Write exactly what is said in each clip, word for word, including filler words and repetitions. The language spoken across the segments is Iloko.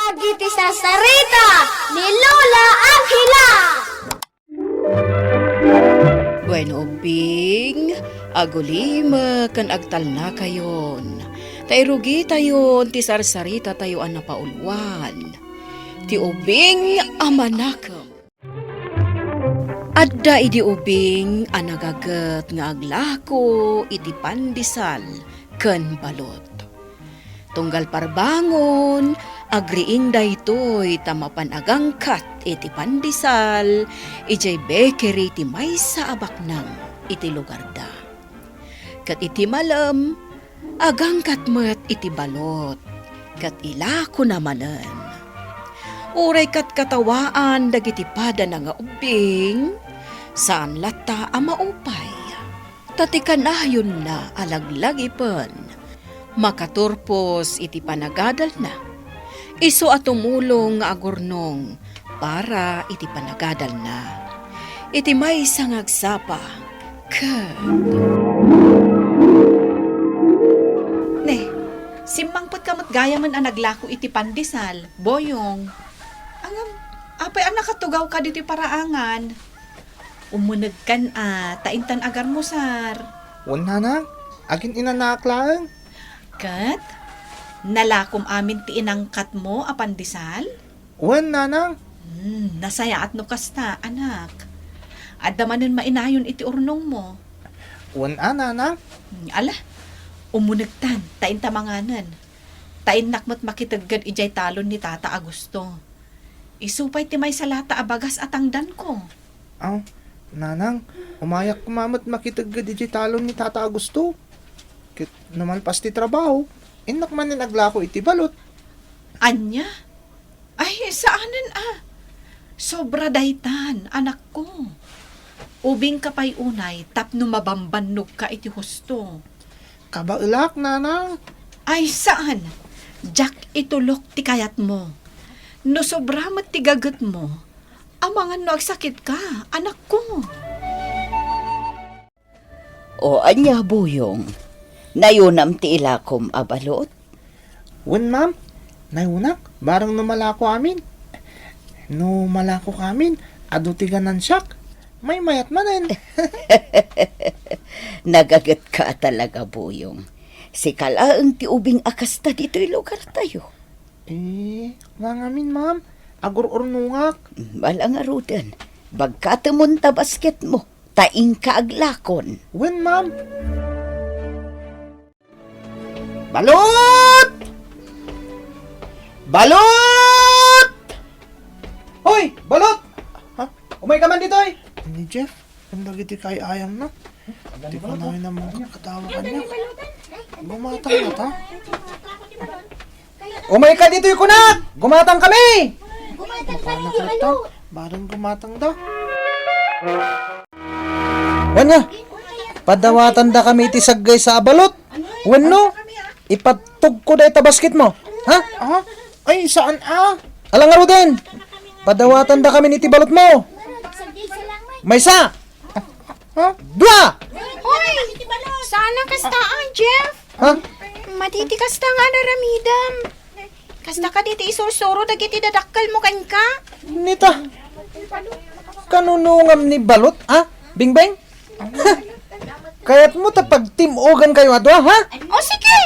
Dagiti sarsarita ni Lola Angela. Bueno, ubbing, agulimek ken agtalnakayon. Ta irugitayon ti sarsaritatayo a napauluan. Ti ubbing a manakem. Adda idi ubbing a nagaget nga aglako iti pandesal ken balot. Tunggal parbangon, agriing daytoy ta mapan agangkat iti pandesal idiay bakery ti maysa a baknang iti lugarda. Ket iti malem, agangkat met iti balot, ket ilakona manen. Uray katkatawaan dagiti padana nga ubbing, saan latta a maupay. Ta ti kanayonna a laglagipen, makaturpos iti panagadalna. Isu a tumulong nga agurnong para iti panagadalna. Iti maysa nga agsapa, ket Ne, simmangpetka met gayamen a naglako iti pandesal, Boyong. Ngem, apay a nakatugawka ditoy paraangan? Umunegkan a, ta intan agarmusar. Wen, nanang, agin-inanaak laeng. Ket, nalakom amin ti inangkatmo a pandesal? Wen, nanang. Hmm, nasayaat no kasta, anak. Adda manen mainayon iti urnongmo. Wen a, nanang. Hmm, ala, umunegtan, ta inta manganen. Ta innak met makitegged idiay talon ni Tata Augusto. Isu pay ti maysa latta a bagas a tangdanko. Aw, nanang, umayak koma met makitegged idiay talon ni Tata Augusto. Ket no malpas ti trabaho, innak manen aglako iti balot. Ania? Ay, saanen a. Sobra daytan, anakko. Ubingka pay unay tapno mabambannogka iti husto. Kabaelak, nanang. Ay, saan. Diak itulok ti kayatmo. No sobra met ti gagetmo, amangan no agsakitka, anakko. O ania, Boyong? Nayonam ti ilakom a balot? Wen, ma'am. Nayonak, bareng no malako amin. No malako ka amin, adu ti ganansiak. Maymayat manen. Nagagetka talaga, Boyong. Sika laeng ti ubing a kasta ditoy lugartayo. Eh, nga ngamin, ma'am. Agur-urnongak. Bala ngaruden. Bagkatemon ta basketmo. Ta inka aglakon. Wen, ma'am. Balot! Balot! Hoy, Balot! Ha? Umayka man ditoy! Ni Jeff, ang dagiti kay ayam na. Di pa namin naman kakatawa kanya. Gumatang na ta. Umayka ditoy kunak! Gumatang kami! Gumatang kami, ano? Barang gumatang da. Wen nga, padawatan da kami iti saggaysa a balot. Wenno, ipatugko dayta basketmo. Ha? Ah? Ay, saan a? Ala ngaruden, padawatan da kami iti balotmo. Maysa. Ha? Dua! Hoy! Saan a kasta a, Jeff? Ha? Madi ti kasta nga ar-aramidem. Kasta kadi ti isursuro dagiti dadakkelmo kenka? Nita, kanunongam ni balot, a, Bingbing? Kayatmo ta pagtim-ogankayo a dua, ha? O, sige!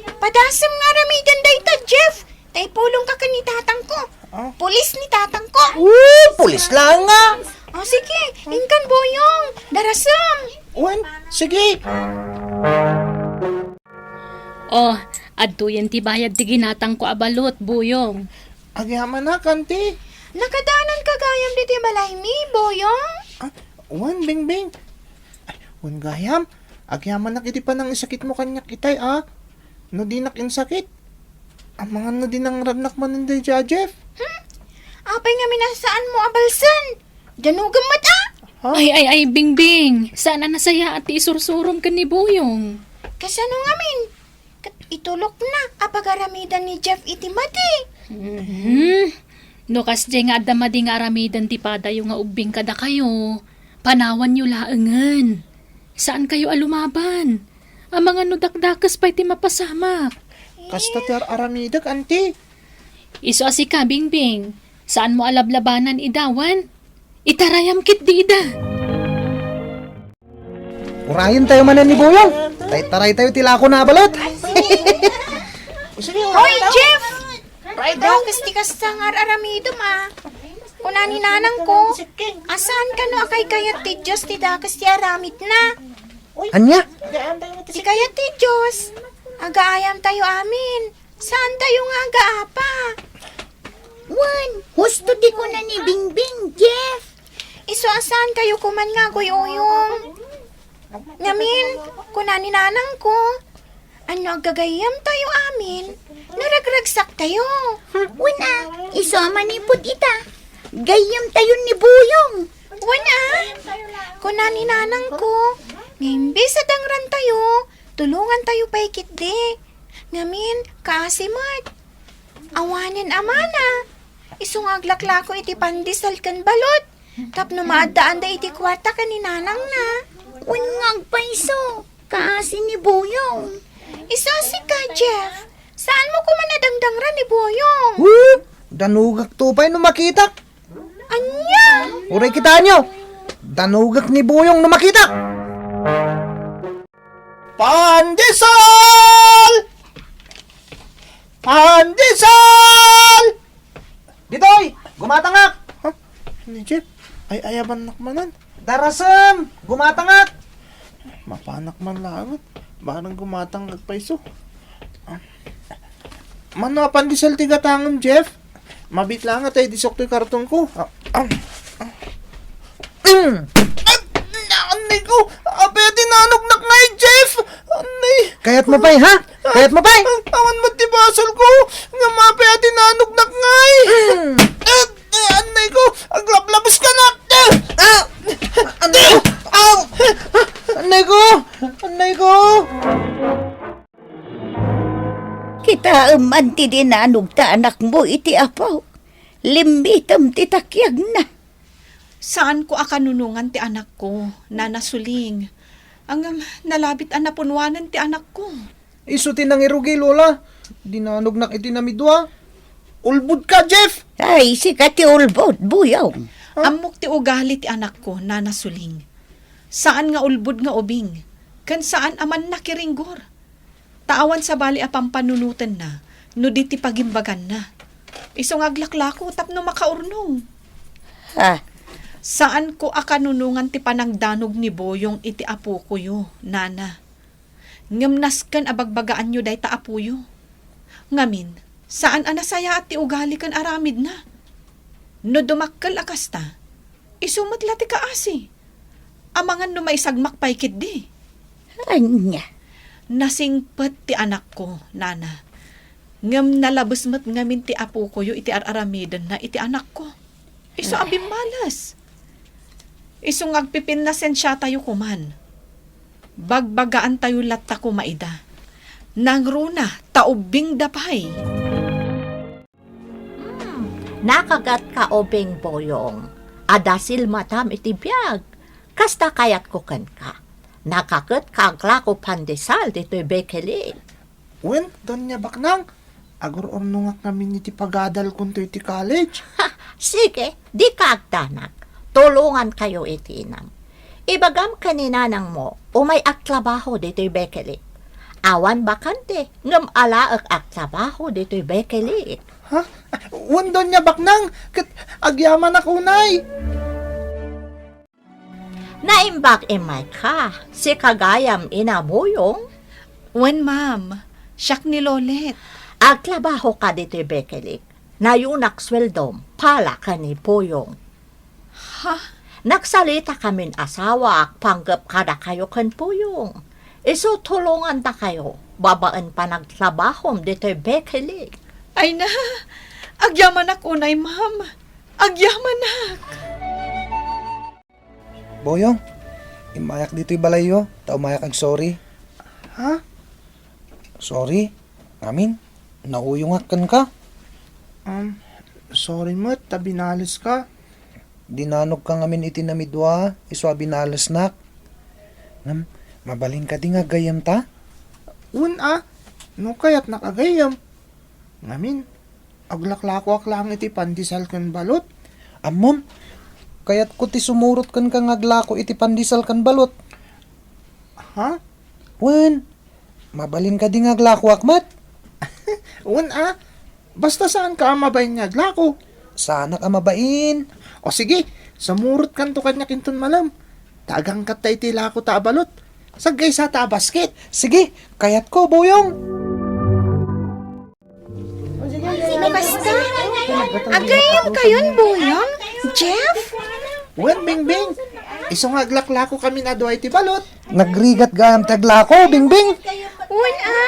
Padasem nga aramiden dayta, Jeff! Ta ipulongka ken ni tatangko. Ah. Pulis ni tatangko. Uy, pulis laeng nga. O, sige, inkan, Boyong. Darasem. Wen, sige. O, adtoyen ti bayad ti ginatangko a balot, Boyong. Agyamanak, anti. Nakadananka gayam ditoy balaymi, Boyong? Ah, wen, Bingbing. Ay, wen gayam, agyamanak iti panangisakitmo kaniak itay, a. No dinak insakit, amangan no di nangragnak manen daydiay a Jeff. Hmm? Apay ngamin a saanmo a balsen? Danogem met a? Ha? Ay, ay, ay, Bingbing. Saan a nasayaat ti isursurom ken ni Boyong. Kasano ngamin? Ket itulokna a pagaramidan ni Jeff iti madi. Mhm. No kasdiay nga adda madi nga aramiden ti padayo nga ubbing kadakayo, panawanyo laengen. Saankayo a lumaban. Amangan no dakdakes pay ti mapasamak. Kasta ti ar-aramidek, anti. Isu a sika, Bingbing, saanmo a lablabanan ida wen itarayam ketdi ida. Urayentayo manen ni Boyong. Tay, taraytayo ti lakona a balot. Hoy, Jeff! Dakes ti kasta nga ar-aramidem a. Kuna ni nanangko, a saan kano a kaykayat ti Dios ti dakes ti aramidna. Ania? Ti kayat ti Dios, agaayamtayo amin. Saantayo nga agaapa. Wen, husto ti kuna ni Bingbing, Jeff. Isu a saankayo koman nga aguy-uyong. Ngamin, kuna ni nanangko, "Anno aggagayyemtayo amin, naragragsaktayo." Wen a, isu a manipud ita, gayyemtayo ni Boyong. Wen a, kuna ni nanangko, nga imbes a dangrantayo, tulongantayo pay ketdi. Ngamin, kaasi met. Awanen a mana. Isu nga aglaklako iti pandesal ken balot tapno maaddaanda iti kuarta ken ni nanangna. Wen nga agpayso, kaasi ni Boyong. Isu a sika, Jeff. Saanmo koman a dangdangran ni Boyong? Huh? Danugakto pay no makitak. Ania? Uray kitaenyo. Danugak ni Boyong no makitak. Pandesal! Pandesal! Ditoy, gumatangak! Huh? Ni Jeff, ay-ayabannak manen. Darasem, gumatangak! Mapanak man laengen, barang gumatang agpayso. Ah. Mano a pandesal ti gatangem, Jeff? Mabiit laeng a ta idisok toy kartongko. Ah, ah, ah. Mm. Ah, annay ko! Apay a dinanognak ngay, Jeff! Annay! Kayatmo pay, ha? Kayatmo pay? Ah, awan met ti basolko! Ngem apay a dinanognak ngay! Mm. Ah, ah, annay ko! Aglablabes ka na! Ah! Ah! Annay ko! Ah! Annay ko! Annay ko! Kitaem man ti dinanogta anakmo iti Apo. Limmitem ti takiagna. Saanko a kanunongan ti anakko, Nana Suling. Ngem nalabit a napunwanen ti anakko. Isu ti nangirugi, Lola. Dinanognak iti namidua. Ulbodka, Jeff! Ay, sika ti ulbod, Boyong. Ah? Ammok ti ugali ti anakko, Nana Suling. Saan nga ulbod nga ubing, ken saan a mannakiringgor. Ta awan sabali a pampanunotenna no di ti pagimbaganna. Isu nga aglaklako tapno makaurnong. Ha? Saanko a kanunongan ti panangdanog ni Boyong iti apokoyo, Nana. Ngem nasken a bagbagaanyo dayta apoyo. Ngamin, saan a nasayaat ti ugali ken aramidna. No dumakkel a kasta, isu met la ti kaasi. Amangan no maisagmak pay ketdi. Ania? Nasingpet ti anakko, Nana. Ngem nalabes met ngamin ti apokoyo iti ar-aramidenna iti anakko. Isu a bimmales. Isu nga agpipinnasensiatayo koman. Bagbagaantayo latta koma ida. Nangruna ta ubbingda pay. Hmm, nakagetka ubing, Boyong. Adda silmatam iti biag. Kasta kayatko kenka. Nakagetka aglako pandesal ditoy Bekelik. Wen, Doña Baknang, agur-urnongak ngamin iti pagadalkon toy iti college. Ha, sige, dika agdanag. Tulongankayo iti inam. Ibagam ken ni nanangmo, umay agtrabaho ditoy Bekelik. Awan bakante, ngem alaek agtrabaho ditoy Bekelik. Ha? Wen, Doña Baknang, ket agyamanak unay. Naimbag imayka, sika gayam ina Boyong? Wen, ma'am. Siak ni Lolet. Agtrabahoka ditoy Bekelik. Nayunak sueldom, pala ken ni Boyong. Ha? Nagsalita kamin asawaak panggep kadakayo ken Boyong. Isu tulongandakayo babaen panagtrabahom ditoy Bekelik. Ay na, agyamanak unay, ma'am. Agyamanak. Boyong, immayak ditoy balayyo, ta umayak ag-sorry. Ha? Sorry? Ngamin, nauyongak kenka. Um, sorry met ta binaleska. Dinanogka ngamin iti namidua, isu a binalesnak. Ngem, mabalin kadi nga gayyemta? Wen a, no kayatnak a gayyem. Ngamin, Aglaklakoak laeng iti pandesal ken balut. Ammom, kayatko ti sumurot kenka nga aglako iti pandesal ken balut. Ha? Wen, mabalin kadi nga aglakoak met? Wen a, basta saanka a mabain nga aglako. Saanak a mabain. O sige, sumurotkanto kaniak inton malem. Ta agangkatta iti lakota a balut. Saggaysata a basket. Sige, kayatko, Boyong. Basta, agayam kayon, Boyong? Jeff? Wen, Bingbing. Isu nga aglaklako kamin a dua iti balut. Nagrigat gayam ti aglako, Bingbing. Wen, a?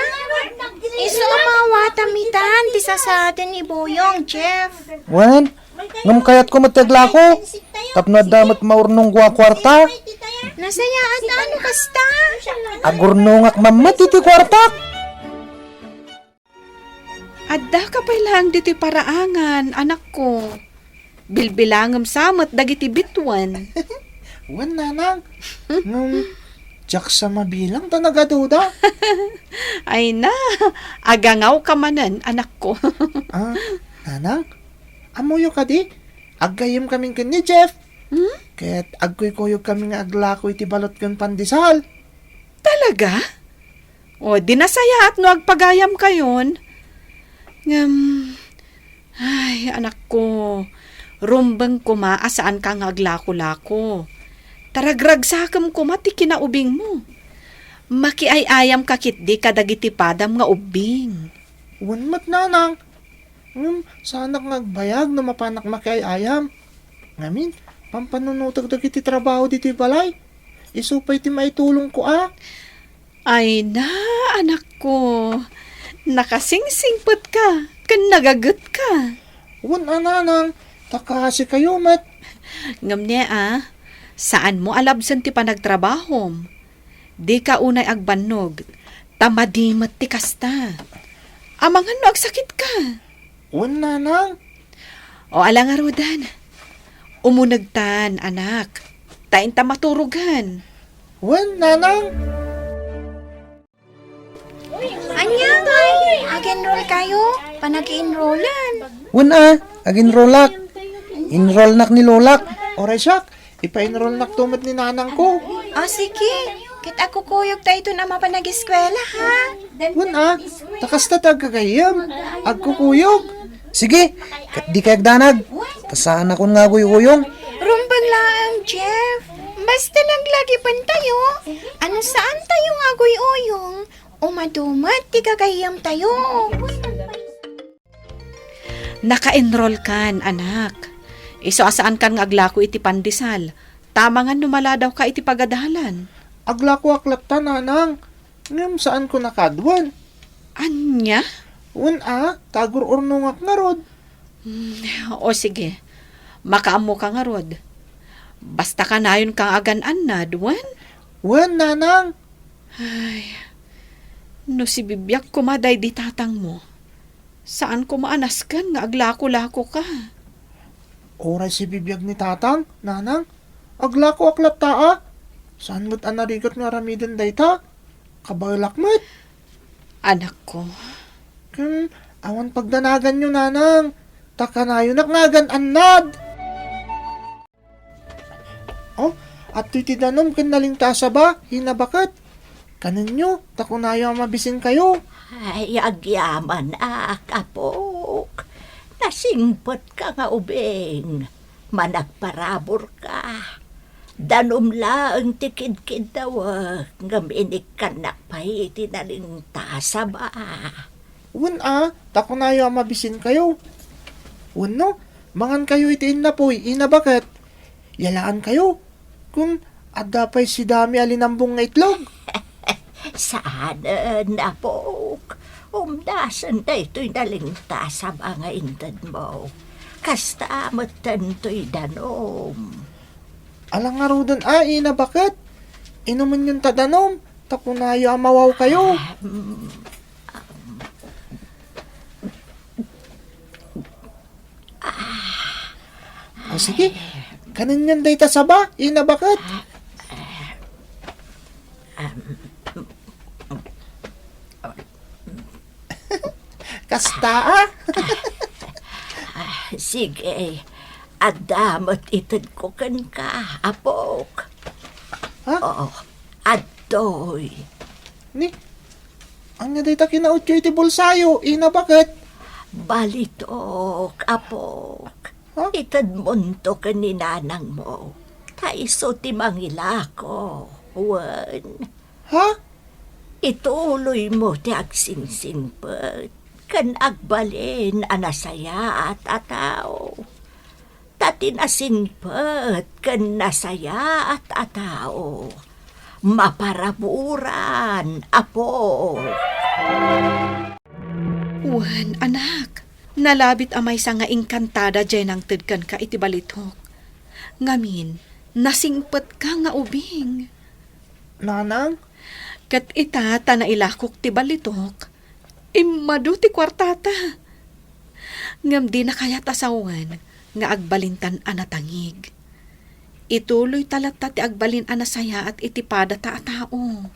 Isu a mawatam itan ti sasaden ni Boyong, Jeff. Wen, ngem kayatko met ti aglako. Tapno adda met maurnongko a kuarta. Nasayaat a no kasta. Agurnongak man met iti kuartak. Addaka pay laeng ditoy paraangan, anakko. Bilbilangem sa met dagiti bituen. Wen, nanang. Ngem, diak sa mabilang ta nagaduda. Ay na, agangawka manen, anakko. Ah, nanang, ammoyo kadi? Aggayyemkamin ken ni Jeff. Hmm? Ket agkuykuyogkami nga aglako iti balut ken pandesal. Talaga? O, di nasayaat no agpagayamkayon. Ngem, ay, anakko, rumbeng koma a saanka nga aglako-lako. Ta ragragsakem koma ti kinaubingmo. Makiay-ayamka ketdi kadagiti padam nga ubbing. Wen met, nanang. Ngem, saanak nga agbayag no mapanak makiay-ayam. Ngamin, pampanunotek dagiti trabaho ditoy balay. Isu pay ti maitulongko a. Ay na, anakko. Nakasingsingpetka ken nagagetka. Wen a, nanang, ta kaasikayo met. Ngem ne a, saanmo a labsen ti panagtrabahom. Dika unay agbannog, ta madi met ti kasta. Amangan no agsakitka. Wen, nanang. O, ala ngaruden. Umunegtan, anak. Ta inta maturogen. Wen, nanang. Ania, ag-enroll kayo? Panag-enrollan. Wen a, ag-enrollak. Enrollnak ni lolak. Oray siak, ipa-enrollnakto met ni nanangko. O, sige. Ket agkukuyog ta iton a mapan ageskuela, ha? Wen a, ta kasta ti agkagayyem. Agkukuyog. Sige, ket dika agdanag. Ta saanakon nga aguy-uyong. Rumbeng laeng, Jeff. Basta laglagipentayo. Ano saan tayo nga aguy-uyong? Umadu met ti gagayyemtayo. Naka-enrollkan, anak. Isu a saankan nga aglako iti pandesal. Amangan no maladawka iti pagadalan. Aglakoak latta, nanang. Ngem saanko nga kaaduen. Ania? Wen a, ta agur-urnongak ngarud. Hmm, o sige. Makaammoka ngarud. Basta kanayonka nga agan-annad, wen? Wen, nanang. Ay, no sibibiag koma daydi tatangmo, saan koma a nasken nga aglako-lakoka. Uray sibibiag ni tatang, nanang, aglakoak latta a. Saan met a narigat nga aramiden dayta? Kabaelak met. Anakko. Ken, awan pagdanaganyo, nanang. Ta kanayonak nga agan-annad. O, adtoy ti danom ken nalingta a saba, Ina Baket. Kanenyo, ta kunayo a mabisinkayo. Ay, agyaman, a, apok. Nasingpetka nga ubing. Managparaburka. Danom laeng ti kidkiddawek, ngem inikkannak pay iti nalingta a saba. Wen a, ta kunayo a mabisinkayo. Wenno, mangankayo iti innapoy, Ina Baket. Yalaankayo. Kun adda pay sidami a linambong nga itlog. Saanen, apok. Umdasen daytoy nalingta a saba nga intedmo. Kasta metten toy danom. Ala ngaruden a, Ina Baket. Inumenyon ta danom, ta kunayo a mawawkayo. Ah, mm. O, sige. Kanenyon dayta saba, Ina Baket. Kasta, a. Sige, adda met itedko kenka, apok. Ha? Oo, adtoy. Ni, ania dayta kinautyo iti bulsayo, Ina Baket? Balitok, apok. Ha? Itedmonto ken ni nanangmo. Ta isu ti mangilako, wen. Ha? Ituloymo ti agsingsingpet ken agbalin a nasayaat a tao. Ta ti nasingpet ken nasayaat a tao, maparaburan, Apo. Wen, anak, nalabit a maysa nga inkantada diay nangted kenka iti balitok. Ngamin, nasingpetka nga ubing. Nanang? Ket ita ta nailakok ti balitok, immadu ti kuartata. Ngem dina kayat a sawen nga agbalintan a natangig. Ituloyta latta ti agbalin a nasayaat iti padata a tao.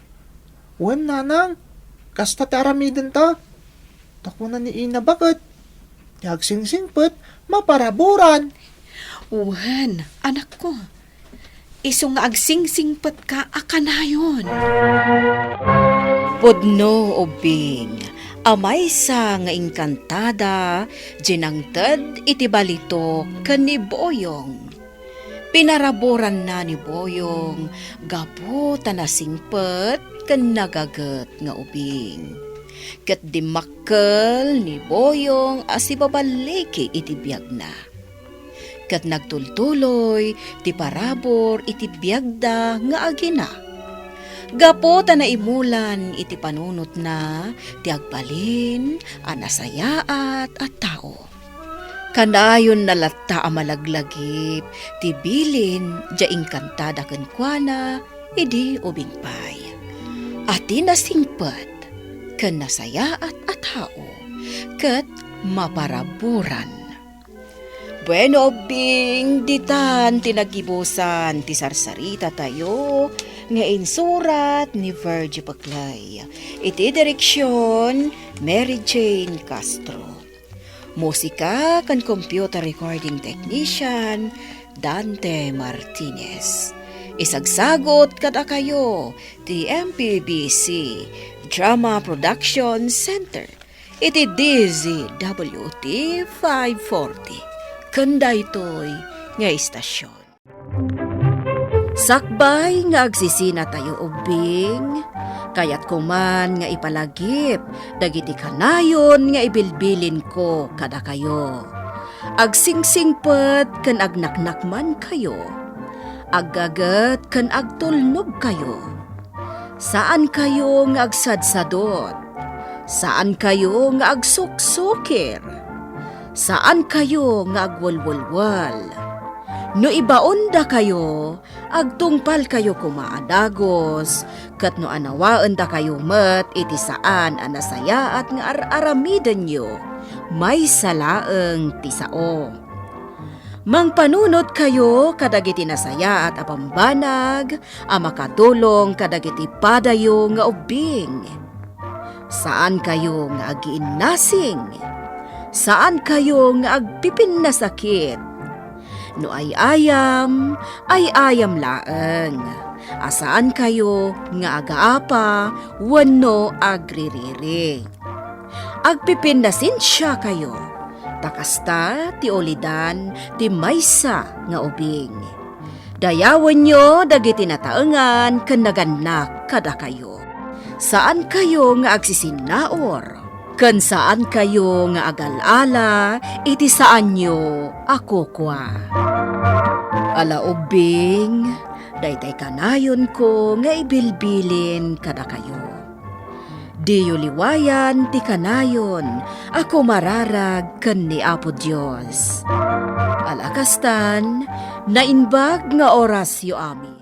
Wen, nanang, kasta ti aramidenta. Ta kuna ni Ina Baket, ti agsingsingpet, maparaburan. Wen, anakko, isu nga agsingsingpetka a kanayon. Pudno, ubbing, a maysa nga inkantada diay nangted iti balitok ken ni Boyong. Pinaraburanna ni Boyong gapu ta nasingpet ken nagaget nga ubing. Ket dimmakkel ni Boyong a sibaballigi iti biagna. Ket nagtultuloy ti parabur iti biagda nga agina. Gapu ta naimulan iti panunotna ti agbalin a nasayaat a tao. Kanayonna latta a malaglagip ti bilin diay inkantada kenkuana idi ubing pay. A ti nasingpet ken nasayaat a tao ket maparaburan. Bueno, ubbing, ditan ti nagibusan ti sarsaritatayo nga insurat ni Virgie Peclay. Iti direksion, Mary Jane Castro. Musika ken computer recording technician, Dante Martinez. Isagsagut kadakayo ti M P B C Drama Production Center iti D Z W T five forty. Ken daytoy nga istasyon. Sakbay nga agsisinatayo ubbing, kayatko man nga ipalagip dagiti kanayon nga ibilbilinko kadakayo. Agsingsingpet ken agnaknakmankayo. Aggaget ken agtulnogkayo. Saankayo nga agsadsadot. Saankayo nga agsuksukir. Saankayo nga agwelwelwel. No ibaondakayo, agtungpalkayo koma a dagus, ket no anawaendakayo met iti saan a nasayaat nga ar-aramidenyo, maysa laeng ti sao. Mangpanunotkayo kadagiti nasayaat a bambanag a makatulong kadagiti padayo nga ubbing. Saankayo nga agiinnasing. Saankayo nga agpipinnasakit. No ay-ayam, ay-ayam laeng. A saankayo nga agaapa wenno agririri. Agpipinnasensiakayo, ta kasta ti ulidan ti maysa nga ubing. Dayawenyo dagiti nataengan ken nagannak kadakayo. Saankayo nga agsisinnaur, ken saankayo nga agal-ala iti saanyo a kukua. Ala ubbing, daytay kanayonko nga ibilbilin kadakayo. Diyo liwayan ti kanayon a kumararag ken ni Apo Dios. Ala kastan, naimbag nga orasyo amin.